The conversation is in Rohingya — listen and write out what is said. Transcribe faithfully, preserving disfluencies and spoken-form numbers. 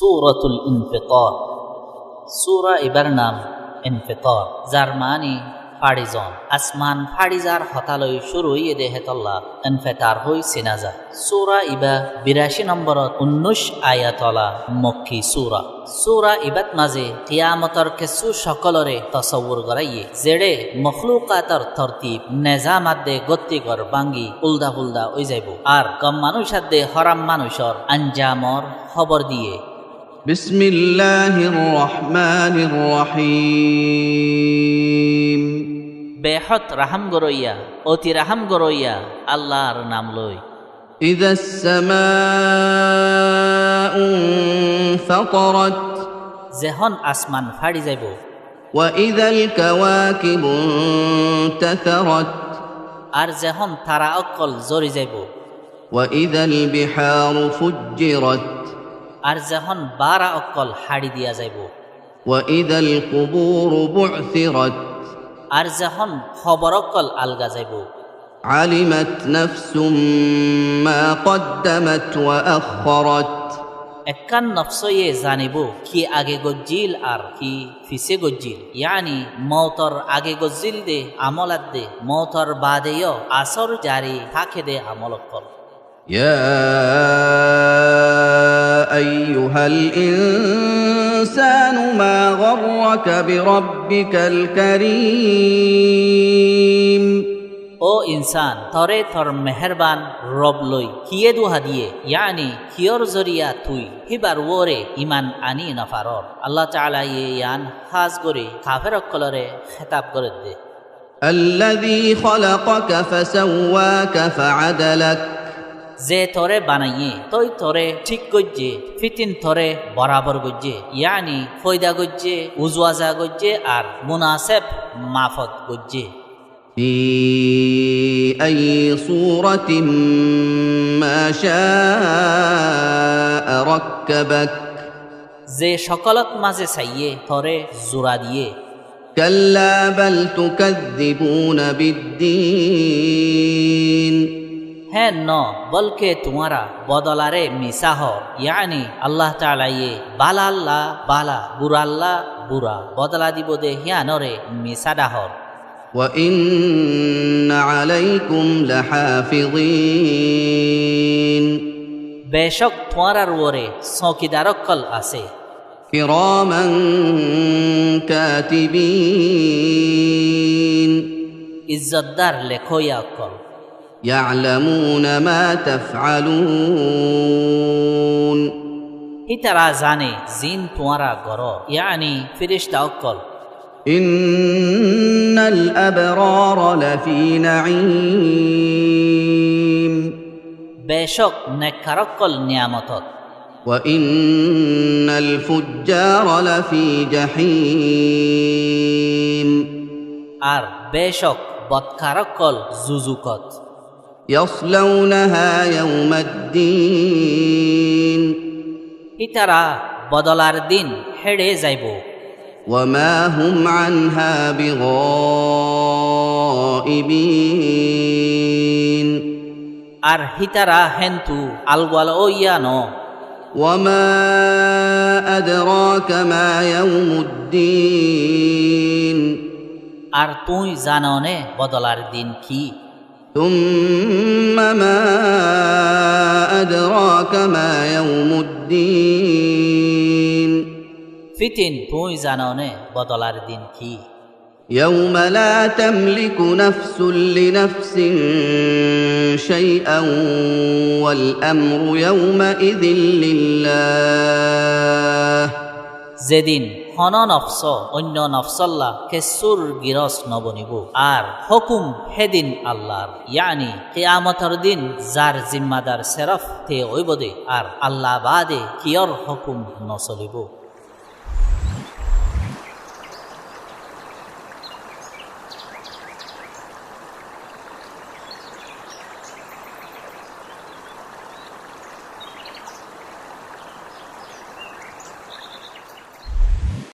Suratul Infitor. Sura ibar nam Infitor, zar maáni fáçi zoón. Asman fáçi zar hotá loi cúru óiye dé hétolla Infitor hoi sina za. Sura iba biraci nombor unnúic ayat ola Mokki sura. Sura ibat mazé kiyamotor kessú cokkolore tosowur goráiye, zeçé moklukator tortib nezam adde góttigor bángi ulda-fulda ói zaibou. Ar gom manúic adde hóram manúicor anjamor hóbor diyé. بسم الله الرحمن الرحيم. Behód rahám goróiya, oti rahám goróiya Allar nam loi. إذا السماء انفطرت. Zehón asman fáçi zaibou. وإذا الكواكب انتثرت. Ar zehón tara ókkol zori zaibou. وإذا البحار فجرت. Ar zehón baára ókkol háçi diya zaibou. وإذا القبور بعثرت. Ar zehón hóbor ókkol alga zaibou. علمت نفس ما قدمت وأخرت. Ekkán nofsóye zanibóu ki age goijjíl ar ki fisé goijjíl, yaáni moutor age goijjíl dé amól adde moutor baade yó asór zari táke dé amól ókkol. يا أيها الإنسان ما غرك بربك الكريم. Ó insán, toré tor meherbán Rob loi kiyé duha diyé, yaáni kiyór zoriya tui híbar uore iman aní nofarór. Allah taálaye yián hás gorí kafer ókkolore hétab gorédde. الذي خلقك فسواك فعدلك. Ze toré banaiyé, tói toré thík goijjé, fítin toré borabor goijjé, yaáni foida goijjé, uzuaza goijjé ar munaseb mafot goijjé. في أي صورة ما شاء ركبك. Ze cókolot mazé saiyé toré zura diyé. كلا بل تكذبون بالدين. Héen noó, bólke tuáñra bodolaré misá hoór, yaáni Allah taálaye bálalla bála, buralla bura bodola dibou dé híanoré misá dhahór. وإن عليكم لحافظين. Becók tuáñrar uore sókidar ókkol asé. كراما كاتبين. Izzotdar lekóiya ókkol. يعلمون ما تفعلون. Hítara zane ziín tuáñra gorór, yaáni fíricta ókkol. إن الأبرار لفي نعيم. Becók nekkar ókkol niyamotot. وإن الفجار لفي جحيم. Ar becók bodkar ókkol zuzukot. يصلونها يوم الدين. Hítara bodolar din héçe zaibou. وما هم عنها بغائبين. Ar hítara héntu algual óiya noó. وما أدراك ما يوم الدين. Ar tuñí zanoné bodolar din ki? ثم ما أدراك ما يوم الدين. Fítin tuñí zanoné bodolar din ki? يوم لا تملك نفس لنفس شيئا والأمر يومئذ لله. Zedin honó nofsó oinno nofsólla kessúr girós nobonibóu. Ar hókum hédin Allar, yaáni kiyamotor din zar zimmadar serof te óibou dé, ar Allah baade kiyór hókum nosolibóu.